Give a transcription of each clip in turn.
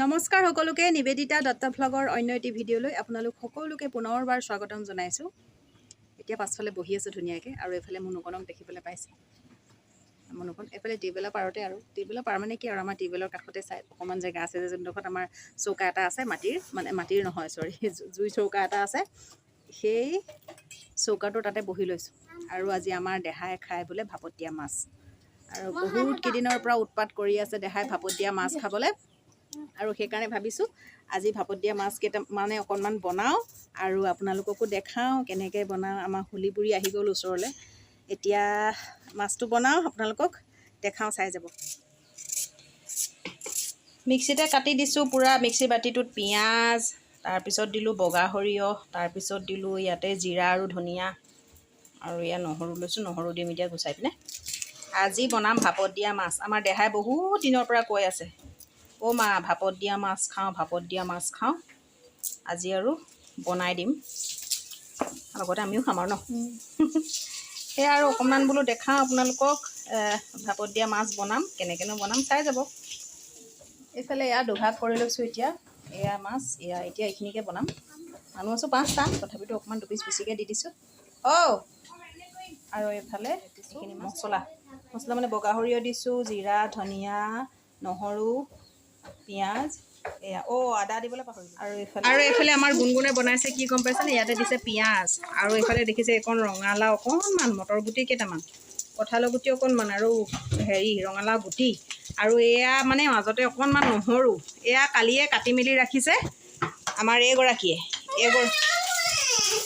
নমস্কাৰ সকলোকে, নিবেদিতা দত্ত ভ্লগৰ অন্য এটি ভিডিঅ'লৈ আপোনালোক সকলোকে পুনৰবাৰ স্বাগতম জনাইছোঁ। এতিয়া পাছফালে বহি আছোঁ ধুনীয়াকৈ আৰু এইফালে মুনুকণক দেখিবলৈ পাইছে। মুনুকণ এইফালে টিউবৱেলৰ পাৰতে, আৰু টিউবৱেলৰ পাৰ মানে কি আৰু, আমাৰ টিউবৱেলৰ কাষতে চাই অকণমান জেগা আছে যে যোনডোখৰত আমাৰ চৌকা এটা আছে মাটিৰ, মানে মাটিৰ নহয়, চৰি, জুই চৌকা এটা আছে। সেই চৌকাটোৰ তাতে বহি লৈছোঁ। আৰু আজি আমাৰ দেহাই খাই বোলে ভাপত দিয়া মাছ। আৰু বহুত কেইদিনৰ পৰা উৎপাত কৰি আছে দেহাই ভাপত দিয়া মাছ খাবলৈ। আৰু সেইকাৰণে ভাবিছোঁ আজি ভাপত দিয়া মাছ কেইটা মানে অকণমান বনাওঁ আৰু আপোনালোককো দেখাওঁ কেনেকৈ বনাওঁ। আমাৰ হোলী বুঢ়ী আহি গ'ল ওচৰলৈ। এতিয়া মাছটো বনাওঁ, আপোনালোকক দেখাওঁ, চাই যাব। মিক্সিতে কাটি দিছোঁ পূৰা। মিক্সি বাতিটোত পিঁয়াজ, তাৰপিছত দিলোঁ বগা সৰিয়হ, তাৰপিছত দিলোঁ ইয়াতে জিৰা আৰু ধনিয়া আৰু ইয়াত নহৰু লৈছোঁ, নহৰু দিম এতিয়া গুচাই পিনে। আজি বনাম ভাপত দিয়া মাছ। আমাৰ দেহাই বহুত দিনৰ পৰা কৈ আছে, অ' মা, ভাপত দিয়া মাছ খাওঁ, ভাপত দিয়া মাছ খাওঁ। আজি আৰু বনাই দিম, লগতে আমিও খাম আৰু ন। সেয়া আৰু অকণমান বোলো দেখাওঁ আপোনালোকক, ভাপত দিয়া মাছ বনাম, কেনেকৈনো বনাম চাই যাব। এইফালে এয়া দুভাগ কৰি লৈছোঁ এতিয়া। এয়া মাছ, এয়া এতিয়া এইখিনিকে বনাম। মানুহ আছোঁ পাঁচটা, তথাপিতো অকণমান দুপিচ বেছিকৈ দি দিছোঁ। অ' আৰু এইফালে এইখিনি মছলা, মছলা মানে বগা সৰিয়হ দিছোঁ, জিৰা, ধনিয়া, নহৰু, পিঁয়াজ, এয়া। অ' আদা দিবলৈ পাহৰিলোঁ। আৰু এইফালে আমাৰ গুণগুণে বনাইছে কি গম পাইছেনে? ইয়াতে দিছে পিঁয়াজ আৰু এইফালে দেখিছে এইকণ ৰঙালাও অকণমান, মটৰ গুটি কেইটামান, কঁঠালৰ গুটি অকণমান আৰু হেৰি ৰঙালাও গুটি আৰু এয়া মানে মাজতে অকণমান নহৰু। এয়া কালিয়ে কাটি মেলি ৰাখিছে আমাৰ এইগৰাকীয়ে।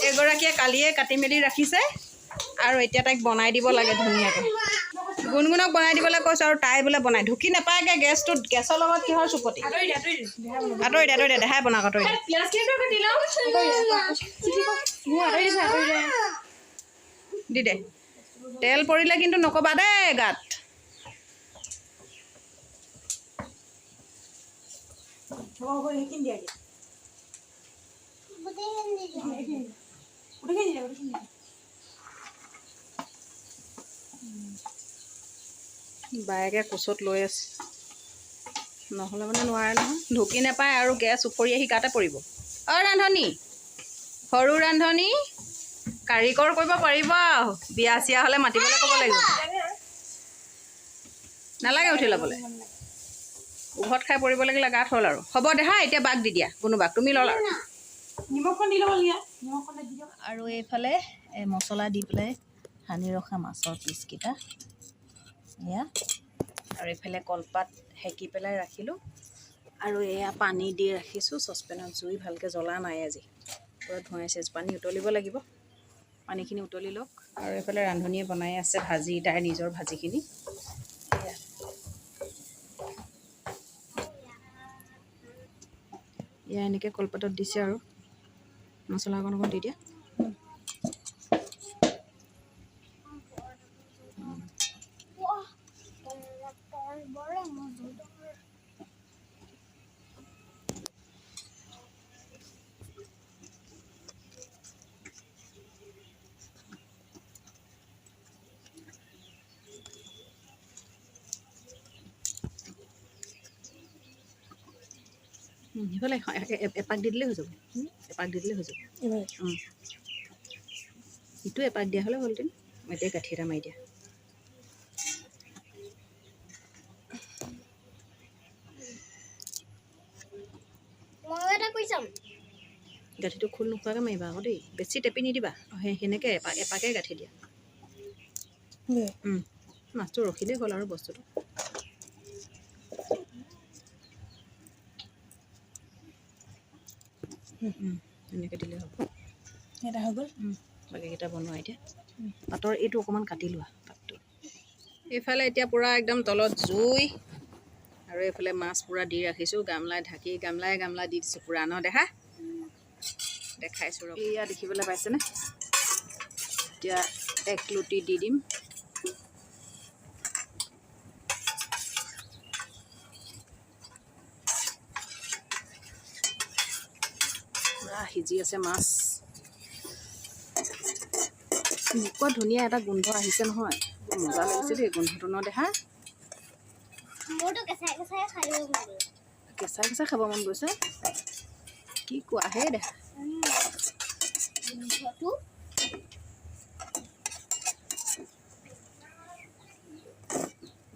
এইগৰাকীয়ে কালিয়ে কাটি মেলি ৰাখিছে আৰু এতিয়া তাইক বনাই দিব লাগে ধুনীয়াকৈ। গুণগুণক বনাই দিবলৈ কৈছোঁ আৰু তাই বোলে বনাই ঢুকি নাপায়গৈ গেছটোত। গেছৰ লগত কিহৰ চুপতি? আঁতৰি দে, আঁতৰি দে, দেহাই বনাওক, আঁতৰি দে। দি দে। তেল পৰিলে কিন্তু নকবা দেই গাত। বায়েকে কোচত লৈ আছে, নহ'লে মানে নোৱাৰে নহয়, ঢুকি নাপায় আৰু গেছ উফৰি আহি গাতে পৰিব। অ' ৰান্ধনী, সৰু ৰান্ধনী, কাৰিকৰ কৰিব পাৰিব আৰু বিয়া চিয়া হ'লে মাতিবলৈ ক'ব লাগিব। নালাগে উঠি ল'বলৈ, উভত খাই পৰিব লাগিলে গাত হ'ল আৰু। হ'ব দেহা, এতিয়া বাক দি দিয়া কোনোবাক, তুমি ল'লা। নিমখখন দি ল'ব লাগে, নিমখখন দি দিয়ক। আৰু এইফালে এই মছলা দি পেলাই সানি ৰখা মাছৰ পিচকেইটা এয়া। আৰু এইফালে কলপাত সেকি পেলাই ৰাখিলোঁ আৰু এয়া পানী দি ৰাখিছোঁ চচপেনত। জুই ভালকৈ জ্বলা নাই আজি, পূৰা ধোঁৱাইছে। পানী উতলিব লাগিব, পানীখিনি উতলি লওক। আৰু এইফালে ৰান্ধনীয়ে বনাই আছে ভাজি, তাইৰ নিজৰ ভাজিখিনি। এয়া এয়া এনেকৈ কলপাতত দিছে আৰু মছলা অকণ অকণ দি দিয়া। সেইফালে এপাক দি দিলেই হৈ যাব, এপাক দি দিলেই হৈ যাব। ইটো এপাক দিয়া হ'লে হ'লহেঁতেন। এতিয়া গাঁঠি এটা মাৰি দিয়া। মই এটা কৰি চাম। গাঁঠিটো খোল নোখোৱাকৈ মাৰিবা আকৌ দেই, বেছি টেপি নিদিবা। সেই সেনেকৈ এপাক এপাকে গাঁঠি দিয়া। মাছটো ৰখিলেই হ'ল আৰু বস্তুটো। এনেকৈ দিলেই হ'ব। এটা হৈ গ'ল। বাকীকেইটা বনোৱা এতিয়া। পাতৰ এইটো অকণমান কাটি লোৱা পাতটো। এইফালে এতিয়া পূৰা একদম তলত জুই আৰু এইফালে মাছ পূৰা দি ৰাখিছোঁ গামলাই ঢাকি, গামলাই গামলা দি দিছোঁ পূৰা ন দেখা। দেখাইছোঁ ৰ। এয়া দেখিবলৈ পাইছেনে? এতিয়া এক লুটি দি দিম। পূৰা সিজি আছে মাছ। এনেকুৱা ধুনীয়া এটা গোন্ধ আহিছে নহয়, বৰ মজা লাগিছে দেই গোন্ধটো ন দেহা। মোৰতো কেঁচাই কেঁচাই খাই দিব মন গ'ল। কেঁচা কেঁচা খাব মন গৈছে। কি কোৱা হে দেখা। গোন্ধটো।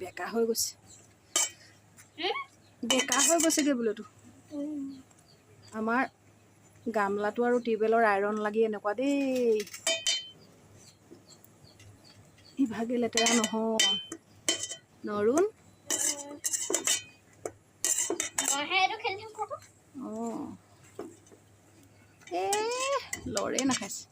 বেকা হৈ গৈছে, বেকা হৈ গৈছেগৈ বোলেতো। আমাৰ গামলাটো আৰু টিউবৱেলৰ আইৰণ লাগি এনেকুৱা দেই, ইভাগে লেতেৰা নহয় নৰুণ। মইহে এইটো খেলি থাকোঁ আকৌ। অঁ, এ লৰে নাখাইছে।